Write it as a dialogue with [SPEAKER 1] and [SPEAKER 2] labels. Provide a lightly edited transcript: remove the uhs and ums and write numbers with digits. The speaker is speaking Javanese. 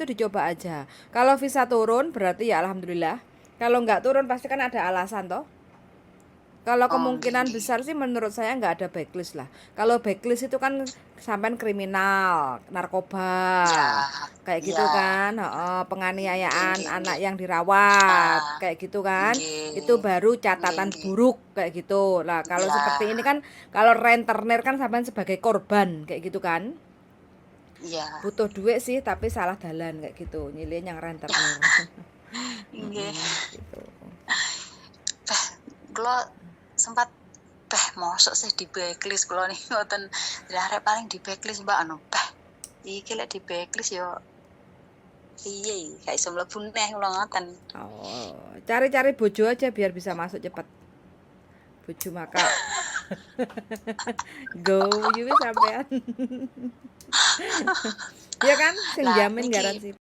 [SPEAKER 1] dicoba aja. Kalau visa turun berarti ya alhamdulillah. Kalau nggak turun pasti kan ada alasan toh. Kalau
[SPEAKER 2] Oh, nggih
[SPEAKER 1] kemungkinan
[SPEAKER 2] nggih.
[SPEAKER 1] besar sih menurut saya nggak ada blacklist lah. Kalau blacklist itu kan sampean kriminal, narkoba, kayak gitu kan, heeh,
[SPEAKER 2] Nggih
[SPEAKER 1] penganiayaan
[SPEAKER 2] nggih
[SPEAKER 1] anak
[SPEAKER 2] nggih.
[SPEAKER 1] yang dirawat, kayak gitu kan. Itu baru
[SPEAKER 2] Nggih
[SPEAKER 1] catatan
[SPEAKER 2] nggih.
[SPEAKER 1] buruk kayak gitu. Lah, kalau seperti ini kan kalau rentenir kan sampean sebagai korban kayak gitu kan. Butuh duit sih tapi salah dalan kayak gitu, nyilih yang rentenir.
[SPEAKER 2] Nggih.
[SPEAKER 1] Gitu.
[SPEAKER 2] Beh, kula sempat, "Beh, mosok sih di blacklist?" kula nih ngoten. Lah, arek paling di blacklist, Mbak, anu. Beh, iki lek di blacklist yo piye, gak iso mlebu neh kula ngoten.
[SPEAKER 1] Oh, cari-cari bojo aja biar bisa masuk cepet. Bojo maka go you wis sampean. Iya kan? Sing
[SPEAKER 2] Lah
[SPEAKER 1] jamin
[SPEAKER 2] niki
[SPEAKER 1] garansi.